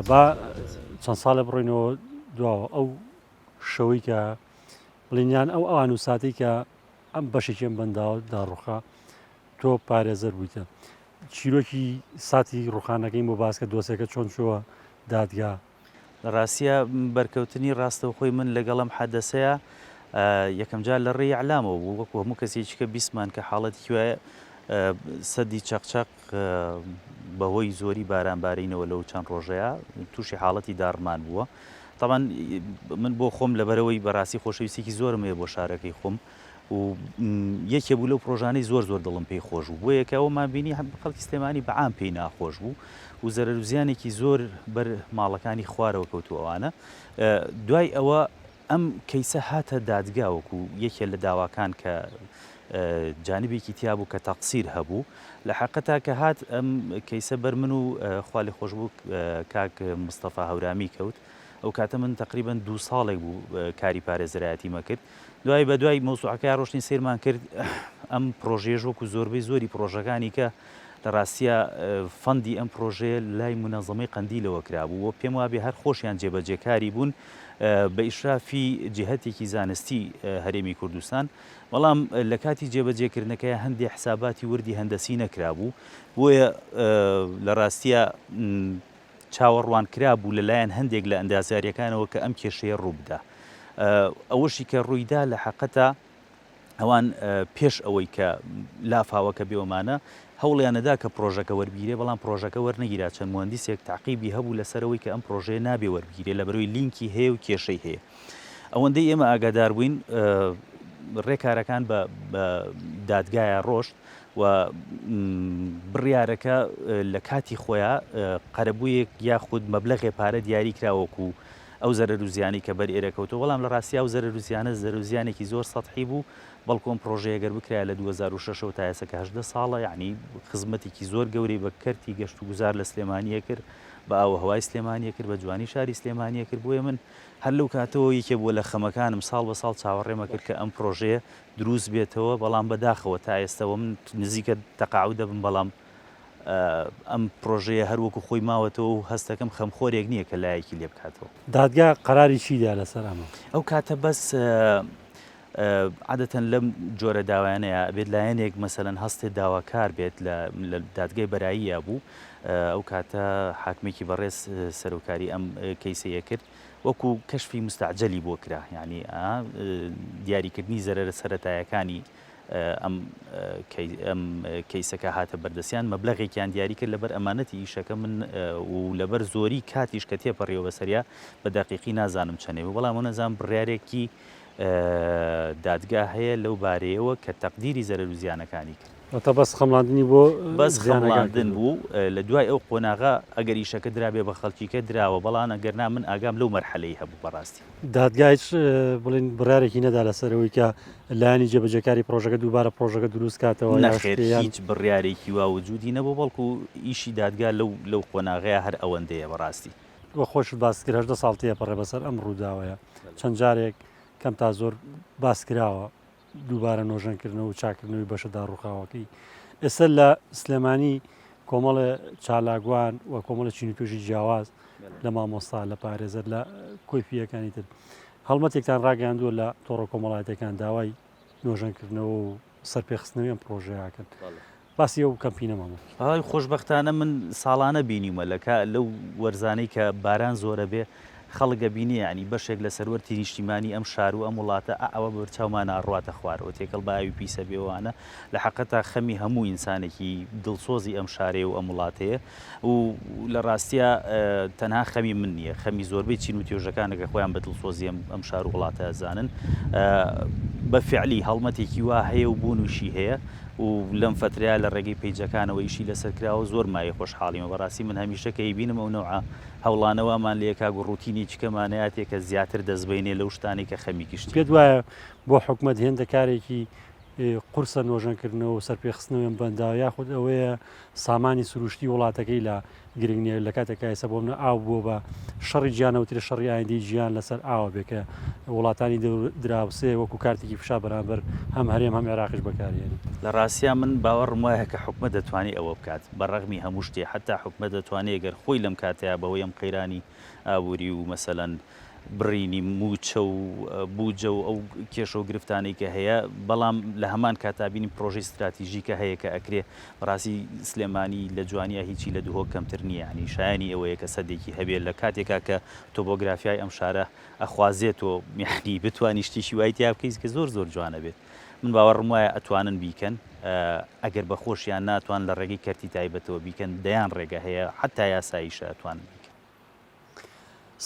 با چەند ساڵە بڕۆینەوە دواوە ئەو شەوەی کە بڵینیان ئەو ئەوان و ساتی کە ئەم بەشێکی ئەم بەنداوە داڕوخا تۆ پارێزەر بوویتە چیرۆکی ساتی ڕوخانەکەی بۆ باسکە دۆسێکە چۆن چووە دادگا لە ڕاستیا بەرکەوتنی ڕاستەوخۆی من لەگەڵ ئەم حەدەسەیە یەکەم جار لە ڕێی ئیعلامەوە بوو وەکو هەموو کەسێکی کە بیستمان کە حاڵەتێکی وایە سەدی چەقچەق بەهۆی زۆری باران بارینەوە لەو چەند ڕۆژەیە تووشی حاڵەتی داڕمان بووە تاوان من بۆ خۆم لەبەرەوەی بەڕاستی خۆشەویستێکی زۆرم هەیە بۆ شارەکەی خۆم و یەکێ بوو لەو پرۆژانەی زۆر زۆر دڵم پێی خۆش بوو بۆیە کە ئەومان بینی خەڵکی سلێمانی بە عام پێی ناخۆش بوو و زەرەر و زیانێکی زۆر بەر ماڵەکانی خوارەوە کەوت و ئەوانە دوای ئەوە ئەم کەیسە هاتە دادگا وەکو یەکێ لە داواکان کە جانبێکی تیا بوو کە تەقسیر هەبوو لە حقەتا کە هات ئەم کەیسە بەر من و خوا لێ خۆش بوو کاک مستەفا هەورامی کەوت ئەو کاتە من تقریبا دوو ساڵێک بوو کاری پارێزەرایەتیمە کرد دوای بە دوای مەوزوعەکەیا ڕۆشتین سەیرمان کرد ئەم پڕۆژەیەش وەکو زۆربەی زۆری پڕۆژەکانی کە لە ڕاستیا فەندی ئەم پڕۆژەیە لای مونەزەمەی قەندیلەوە کرابوو و پێم وابێ هەر خۆشیان جێبەجێکاری بوون بە ئیشرافی جیهەتێکی زانستی هەرێمی کوردستان بەڵام لە کاتی جێبەجێکردنەکەی هەندێ حساباتی وردی هەندەسی نەکرابوو بۆیە لە ڕاستیا چاوەڕوانکرابوو لەلایەن هەندێک لە ئەندازیاریەکانەوە کە ئەم کێشەیە ڕووبدا. ئەوەشی کە ڕوویدا لە حەقەتا ئەوان پێش ئەوەی کە لافاوەکە بێومانە هەوڵیانەدا کە پرۆژەکە وەربگیرێ بەڵام پرۆژەکە وەرنەگیرا چەند موهەندیسێک تەعقیبی هەبوو لەسەرەوەی کە ئەم پرۆژەیە نابێ وەربگیرێ لەبەرەوەی لینکی هەیە و کێشەی هەیە ئەوەندەی ئێمە ئاگادار بووین ڕێکارەکان بە دادگایە ڕۆشت و بڕیارەکە لە کاتی خۆیا قەرەبوویەک یاخود مەبلەغێ پارە دیاری کرا وەکو ئەو زەرەر و زیانەی کە بەر ئێرە کەوتووە، بەڵام لە ڕاستیا ئەو زەرەر و زیانە زەرەر و زیانێکی زۆر سەتحی بوو، بەڵکو ئەم پڕۆژەیە گەر بکرایە لە 2006 ەوە تا ئێستا کە 18 ساڵە یەعنی خزمەتێکی زۆر گەورەی بە کەرتی گەشت و گوزار لە سلێمانییە کرد، بە ئاو و هەوای سلێمانییە کرد، بە جوانی شاری سلێمانییە کرد، بۆیە من هەر لەو کاتەوە یەکێ بووە لە خەمەکانم ساڵ بە ساڵ چاوەڕێم ئەکرد کە ئەم پڕۆژەیە دروست بێتەوە بەڵام بەداخەوە تا ئێستا وە من نزیکە تەقاعود دەبم بەڵام ئەم پرۆژەیە هەر وەکو خۆی ماوەتەوە و هەستەکەم خەمخۆرێک نییە کە لایەکی لێ بکاتەوە. دادگا قەراری چی دا لەسەر ئەمە؟ ئەو کاتە بەس عادەتەن لەم جۆرە داوایانەیە ئەبێت لایەنێک مەسەلەن هەستێت داواکار بێت لە دادگای بەراییە بوو ئەو کاتە حاکمێکی بەڕێز سەرۆکاری ئەم کەیسەیە کرد وەکو کەشفی مستعجلی بۆ کرا یعنی دیاریکردنی زەرەرە سەرەتایەکانی. ئەم ئەم کەیسەکە هاتە بەردەستیان مەبلەغێکیان دیاری کرد لەبەر ئەمانەتی ئیشەکە من و لەبەر زۆری کاتیش کە تێپەڕیەوە بەسەریا بە دەقیقی نازانم چەنێ بوو بەڵام نەزانم بڕیارێکی دادگا هەیە لەو بارەیەوە کە تەقدیری زەرەر و زیانەکانی کرد. واتە بەس خەمڵاندنی بۆ بەس خەمڵاندن بوو لە دوای ئەو قۆناغە ئەگەر ئیشەکە درابێ بە خەڵکیکە دراوە بەڵام ئەگەر نا من ئاگام لەو مەرحەلەی هەبوو بەڕاستی. دادگا هیچ بڵێن بڕیارێکی نەدا لەسەر ئەوەی کە لایەنی جێبەجێکاری پڕۆژەکە دووبارە پڕۆژەکە دروست کاتەوە یا نەخێر شتێ یان. هیچ بڕیارێکی وا وجودی نەبوو بەڵکو ئیشی دادگا لەو لەو قۆناغەیا هەر ئەوەندەیە بەڕاستی. وەک خۆشت باست کرد 18 ساڵ تێپەڕێ بەسەر ئەم ڕووداوەیە چەند جارێک کەم تا زۆر باس کراوە دووبارە نۆژەنکردنەوە و چاکردنەوەی بەشە داڕووخاوەکەی ئێستا لە سلێمانی کۆمەڵێ چالاکوان و کۆمەڵی چین و توێژی جیاواز لە مامۆستا لە پارێزەر لە کۆی پیەکانی تر هەڵمەتێکتان ڕاگەیاندووە لە تۆڕە کۆمەڵایەتەکان داوای نۆژەنکردنەوە و سەرپێخستنەوەی ئەم پرۆژەیەکەن باسی ئەو کەمپینەمان بکە. ئای خۆشبەختانە من ساڵانە بینیومە لە کا لەو وەرزانەی کە باران زۆرە بێ خەڵک ئەبینێ یانی بەشێک لە سەروەرتی نیشتیمانی ئەم شار و ئەم وڵاتە ئا ئەوە بەرچاومانا ئەڕواتە خوارەوە تێکەڵ بە ئاوی پیسە بێ وانە لە حەقەتا خەمی هەموو ئینسانێکی دڵسۆزی ئەم شارەیە و ئەم وڵاتەیە و لە ڕاستیا تەنها خەمی من نییە خەمی زۆربەی چین و توێژەکانە کە خۆیان بە دڵسۆزی ئەم ئەم شار و وڵاتە ئەزانن بە فعلی هەڵمەتێکی وا هەیە و بوونیشی هەیە و لەم فەترەیە لە ڕێگەی پەیجەکانەوە ئیشی لەسەر کراوە زۆر مایەی خۆشحاڵیمە بەڕاستی من هەمیشە کە ئەیبینم ئەو نەوعە هەوڵانە وامان لێکا گو ڕوتینێکی کەمان نەیاتێ کە زیاتر دەستبەینێ لەو شتانەی کە خەمی گشتین. پێت وایە بۆ حکومەت هێندە کارێکی قورسە نۆژەنکردنەوە و سەرپێخستنەوەی ئەم بەنداوە یاخود ئەوەیە سامانی سروشتی وڵاتەکەی لا گرنگ نییە لە کاتێکا ئێستا بۆ منە ئاو بووە بە شەڕی جیانەوترێ شەڕی ئایندەی جیهان لەسەر ئاوە بێ کە وڵاتانی دراوسێ وەکو کارتێکی فشار بەرامبەر هەم هەرێم هەم عێراقیش بەکارهێنن. لە ڕاستیا من باوەڕم وایە کە حکومەت دەتوانێ ئەوە بکات بە ڕەغمی هەموو شتێ حەتا حکومەت دەتوانێ گەر خۆی لەم کاتەیا بەهۆی ئەم قەیرانی ئابووری و مەسەلەن بڕینی مووچە و بوجە و ئەو کێشە و گرفتانەی کە هەیە، بەڵام لە هەمان کاتا بینیم پرۆژەی ستراتیژی کە هەیە کە ئەکرێ بەڕاستی سلێمانی لە جوانیا هیچی لە دهۆک کەمتر نییە یانی شایانی ئەوەیە کە سەدێکی هەبێ لە کاتێکا کە تۆبۆگرافیای ئەم شارە ئەخوازێ تۆ یانی بتوانی شتێکی وای تیا بکەیت کە زۆر زۆر جوانە بێت من باوەڕم وایە ئەتوانن بیکەن ئەگەر بە خۆشیان ناتوان لە ڕێگەی کەرتی تایبەتەوە بیکەن دەیان ڕێگە هەیە حتا یاساییشە ئەتوانن بیکەن.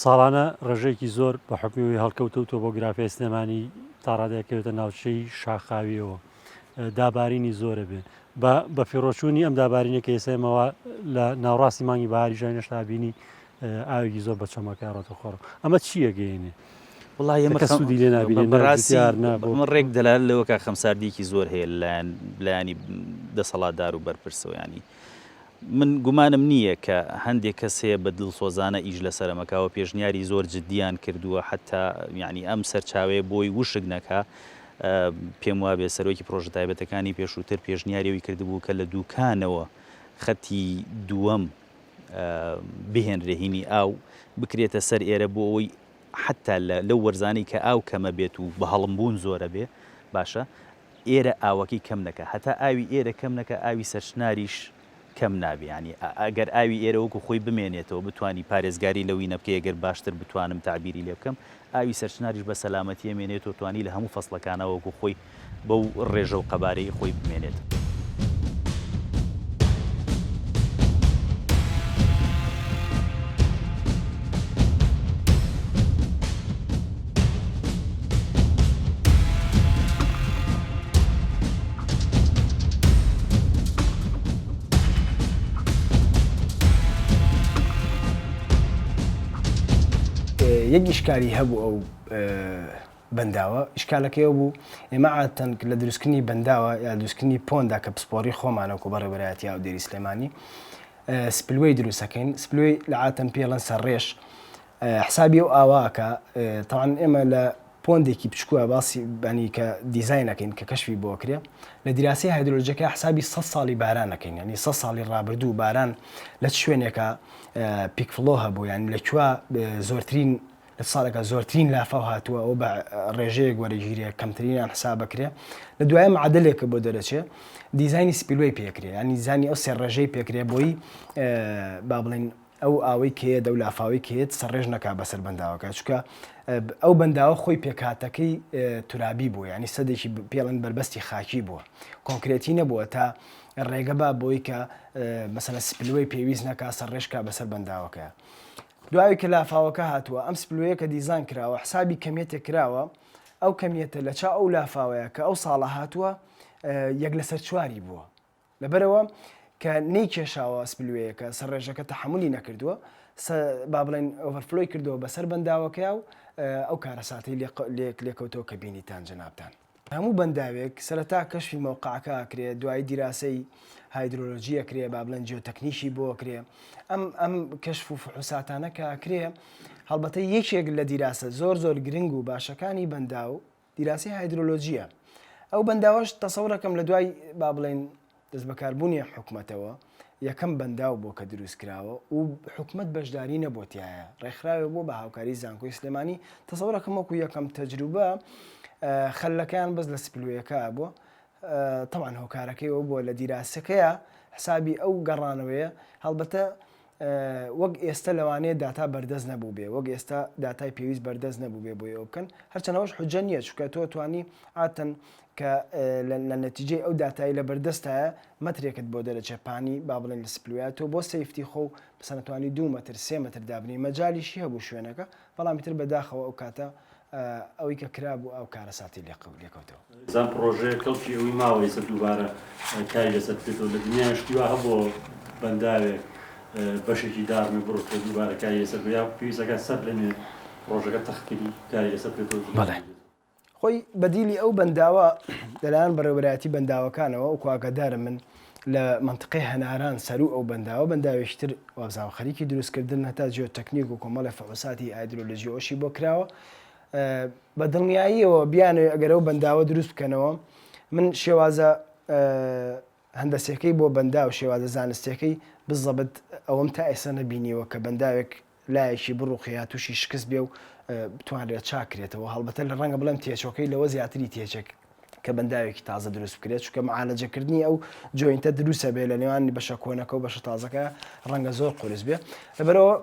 ساڵانە ڕێژەیەکی زۆر بە حوکمی ئەوەی هەڵکەوتە و تۆپۆگرافیای سلێمانی تا ڕادەیەک کەوێتە ناوچەی شاخاویەوە دابارینی زۆرە بێ بە بەفیڕۆچوونی ئەم دابارینە کە ئێستا ئێمەوە لە ناوڕاستی مانگی بەهاری ژای نەشتا بینی ئاوێکی زۆر بە چەمەکە ڕۆتە خۆڕ ئەمە چییە گەینێ وڵی ئێمە کە سوودی لێ نابینێ بەڕاستی نا بۆ من ڕێک دەلال لەوە کە خەمساردیکی زۆر هەیە لەلایەن لایەنی دەسەڵاتدار و بەرپرسەوە ینی من گومانم نییە کە هەندێک کەس هەیە بە دڵسۆزانە ئیش لەسەر ئەمە کاوە پێشنیاری زۆر جدیان کردووە حەتا یانی ئەم سەرچاوەیە بۆی وشک نەکا پێم وابێ سەرۆکی پرۆژە تایبەتەکانی پێشووتر پێشنیاری ئەوی کردبوو کە لە دوکانەوە خەتی دووەم بهێنرێ هینی ئاو بکرێتە سەر ئێرە بۆ ئەوەی حەتا لەو وەرزانەی کە ئاو کەمە بێت و بە هەڵمبوون زۆرە بێ باشە ئێرە ئاوەکەی کەم نەکا هەتا ئاوی ئێرە کەم نەکا ئاوی سەرچناریش کەم نابێ یانی ئەگەر ئاوی ئێرە وەکو خۆی بمێنێتەوە بتوانی پارێزگاری لەوی نەبکەی ئەگەر باشتر بتوانم تەعبیری لێ بکەم ئاوی سەرچناریش بە سەلامەتی ئەمێنێتەوە توانی لە هەموو فەسڵەکانا وەکو خۆی بەو ڕێژە و قەبارەی خۆی بمێنێت. یەک ئیشکالی هەبوو ئەو بەنداوە ئیشکالەکەی ئەو بوو ئێمە عادەتەن لە دروستکردنی بەنداوە یا دروستکردنی pond ا کە پسپۆڕی خۆمانە وەکو بەڕێوەبەرایەتی ئاودێری سلێمانی spillway دروستەکەین spillway لە عادەتەن پێڵەن سەرڕێژ حسابی ئەو ئاوا ئەکا تەوان ئێمە لە pond ێکی بچکوە باسی بانی کە دیزاین ئەکەین کە کەشفی بۆ ئەکرێ لە دیراسەی هایدرۆلۆجیەکە حسابی 100 ساڵی باران ئەکەین یعنی 100 ساڵی ڕابردوو باران لە چ شوێنێکە peak flow هەبوو یعنی لە کوێ زۆرترین لە ساڵێکا زۆرترین لافاو هاتووە ئەوە بە ڕێژەیەک وەرەگیرێ کەمترینیان حساب بکرێ لە دوایە معادلێکە بۆ دەرەچێ دیزاینی spillway پێکرێ ینی دیزانی ئەو سێ ڕێژەی پێکرێ بۆی با بڵێن. ئەو ئاوەی کە یەت ئەو لافاوەی کە یەت سەرڕێژ نەکا بەسەر بەنداوەکە چونکە ئەو بەنداوە خۆی پێکهاتەکەی تورابی بووە یانی سەدێکی پێڵێن بەربەستی خاکی بووە کۆنکرێتی نەبووە تا ڕێگە با بۆی کە مەسەلە spillway ی پێویست نەکا سەرڕێژ کا بەسەر بەنداوەکە دوای کە لافاوەکە هاتووە ئەم spillway ە کە دیزان کراوە حسابی کەمیەتێک کراوە ئەو کەمیەتە لە چا ئەو لافاوەیە کە ئەو ساڵە هاتووە یەک لەسەر چواری بووە لەبەرئەوە کە نەیکێشاوە spillway ەکە، سەرڕێژەکە تەحەمولی نەکردووە، با بڵێین overflow ی کردووە بەسەر بەنداوەکەیا و ئەو کارەساتەی لێکەوتەوە کە بینیتان جەنابتان. هەموو بەنداوێک سەرەتا کەشفی مەوقعەکە ئەکرێ، دوایی دیراسەی هایدرۆلۆجی ئەکرێ، با بڵێن جیۆتەکنیکی بۆ ئەکرێ. ئەم ئەم کەشف و فحوساتانە کە ئەکرێ، هەڵبەتە یەکێک لە دیراسە زۆر زۆر گرنگ و باشەکانی بەنداو، دیراسەی هایدرۆلۆجییە. ئەو بەنداوەش تەسەورەکەم لە دوای با بڵێین دەستبەکاربوونی ئەم حکومەتەوە یەکەم بەنداو بووە کە دروست کراوە و حکومەت بەشداری نەبووە تیایا، ڕێکخراوێک بووە بە هاوکاری زانکۆی سلێمانی، تەسەورەکەم وەکو یەکەم تەجروبە خەلەکەیان بەس لە spillway ەکە بووە، تەبعەن هۆکارەکەی ئەوە بووە لە دیراسەکەیا حسابی ئەو گەڕانەوەیە، هەڵبەتە وەک ئێستە لەوانەیە داتا بەردەست نەبووبێ، وەک ئێستا داتای پێویست بەردەست نەبووبێ بۆی ئەوە بکەن، هەرچەند ئەوەش حوججە نییە، چونکە تۆ توانی عادەتەن کە لە نەتیجەی ئەو داتای لە بەردەستایە مەترێکت بۆ دەرەچێ پانی با بڵێن لە spillway ە تۆ بۆ safety خۆو مەسەلەن توانی دوو مەتر سێ مەتر دابنێی مەجالیشی هەبوو شوێنەکە بەڵام ئیتر بەداخەوە ئەو کاتە ئەوەی کە کرابوو ئەو کارەساتی لێکەوتەوە. زان پڕۆژەیە کەڵکی ئەوی ماوە ئێستا دووبارە کاری لەسەر بکرێتەوە لە دنیای شتی وا هەبووە بەنداوێک بەشێکی داڕمێ بڕوخێ دووبارە کاری لەسەر بکرێت یا پێویست ئەکات سەر لەنوێ پڕۆژەکە تەخت کەی کاری لەسەر بکرێتەوە بەڵێ خۆی بەدیلی ئەو بەنداوە لەلایەن بەڕێوەبەرایەتی بەنداوەکانەوە وەکو ئاگادارم من لە مەنتقەی هەناران سەروو ئەو بەنداوە بەنداوێکی تر وابزانم خەریکی دروستکردن هەتا جیۆتەکنیک و کۆمەڵێ فحوساتی هایدرۆلۆجی ئەوشی بۆ کراوە بە دڵنیاییەوە بیانەوێ ئەگەر ئەو بەنداوە دروست بکەنەوە من شێوازە هەندەسیەکەی بۆ بەنداو شێوازە زانستیەکەی بزەبت ئەوەم تا ئێستا نەبینیوە کە بەنداوێک لایەکی بڕوخێ یا تووشی شکست بێ و بتوانرێت چاک کرێتەوە هەڵبەتە لە ڕەنگە بڵێم تێچۆکەی لەوە زیاتری تێچێک کە بەنداوێکی تازە دروست بکرێت چونکە معالەجەکردنی ئەو joint ە دروستە بێ لە نێوان بەشە کۆنەکە و بەشە تازەکە ڕەنگە زۆر قورس بێ لەبەرەوە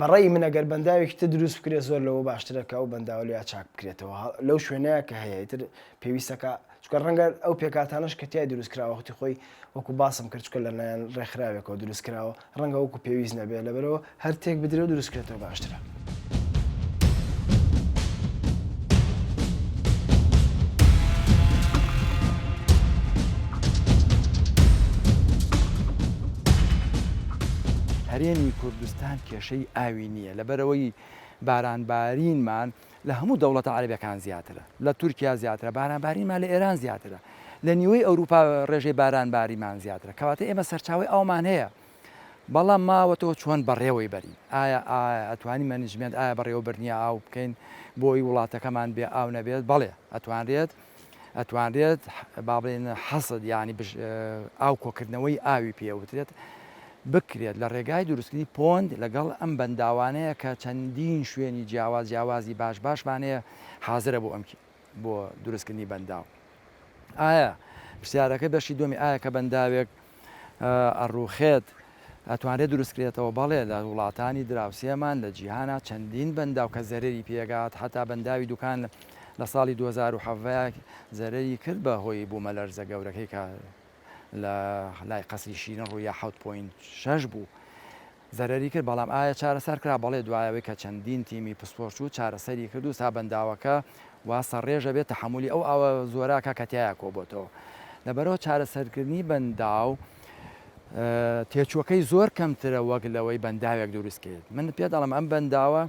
بەڕەئی من ئەگەر بەنداوێکی تر دروست بکرێت زۆر لەوە باشترە کە ئەو بەنداوە لێیا چاک بکرێتەوە لەو شوێنەیە کە هەیە ئیتر پێویستەکە چونکە ڕەنگە ئەو پێکهاتانەش کە تیای دروست کراوە وەختی خۆی وەکو باسم کرد چونکە لەلایەن ڕێکخراوێکەوە دروست کراوە ڕەنگە وەکو پێویست نەبێت لەبەرەوە هەر تێک بدرێ و دروست کرێتەوە باشترە. هەرێمی کوردستان کێشەی ئاوی نییە، لەبەرئەوەی بارانبارینمان لە هەموو دەوڵەتە عەرەبیەکان زیاترە، لە تورکیا زیاترە، بارانبارینمان لە ئێران زیاترە، لە نیوەی ئەوروپا ڕێژەی بارانباریمان زیاترە، کەواتە ئێمە سەرچاوەی ئاومان هەیە، بەڵام ماوەتەوە چۆن بەڕێوەی بەرین، ئایا ئەتوانین management، ئایا بەڕێوەبردنی ئاو بکەین بۆی وڵاتەکەمان بێ ئاو نەبێت، بەڵێ ئەتوانرێت. ئەتوانرێت با بڵێین حەسد یانی ئاو کۆکردنەوەی ئاوی پێ وترێت بکرێت لە ڕێگای دروستکردنی pond لەگەڵ ئەم بەنداوانەیە کە چەندین شوێنی جیاواز جیاوازی باش باشمان هەیە حازرە بۆ ئەم بۆ دروستکردنی بەنداو ئایا پرسیارەکە بەشی دووەمی ئایا کە بەنداوێک ئەڕوخێت ئەتوانرێت دروستکرێتەوە؟ بەڵێ لە وڵاتانی دراوسێمان لە جیهانا چەندین بەنداو کە زەرەری پێگات حەتا بەنداوی دوکان لە ساڵی 2017 زەرەری کرد بە هۆی بوومەلەرزە گەورەکەی کە لە لای قەسری شیرین ڕوویا 7.6 بوو زەرەری کرد بەڵام ئایا چارەسەر کرا؟ بەڵێ دوای ئەوەی کە چەندین تیمی پسپۆر چوو چارەسەری کرد و سا بەنداوەکە وا سەرڕێژە بێت تەحەمولی ئەو ئاوە زۆرە ئەکا کە تیایا کۆبۆتەوە لەبەرئەوە چارەسەرکردنی بەنداو تێچووەکەی زۆر کەمترە وەک لەوەی بەنداوێک دروست کەیت من پێت ئەڵێم ئەم بەنداوە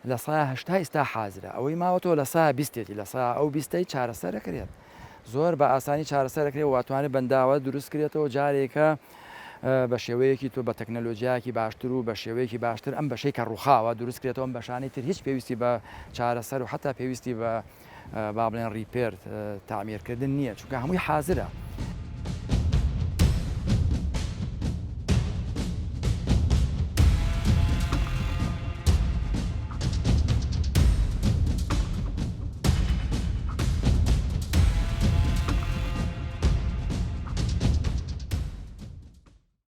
لە سا هەشتا ئیستا حازرە ئەوەی ماوەتەوە لە سا بیستێتی لە سا ئەو بیستەی چارەسەرەکرێت زۆر بە ئاسانی چارەسەرەکرێت واتوانێت بەنداوە دروست کرێتەوە جارێکە بە شێوەیەکی تۆ بە تەکنەلۆجیایەکی باشتر و بە شێوەیەکی باشتر ئەم بەشەی کە ڕووخاوە دروست کرێتەوە ئەم بەشانەی تر هیچ پێویستی بە چارەسەر و حەتا پێویستی بە با بڵێن repair تەعمیرکردن نییە چونکە هەمووی حازرە.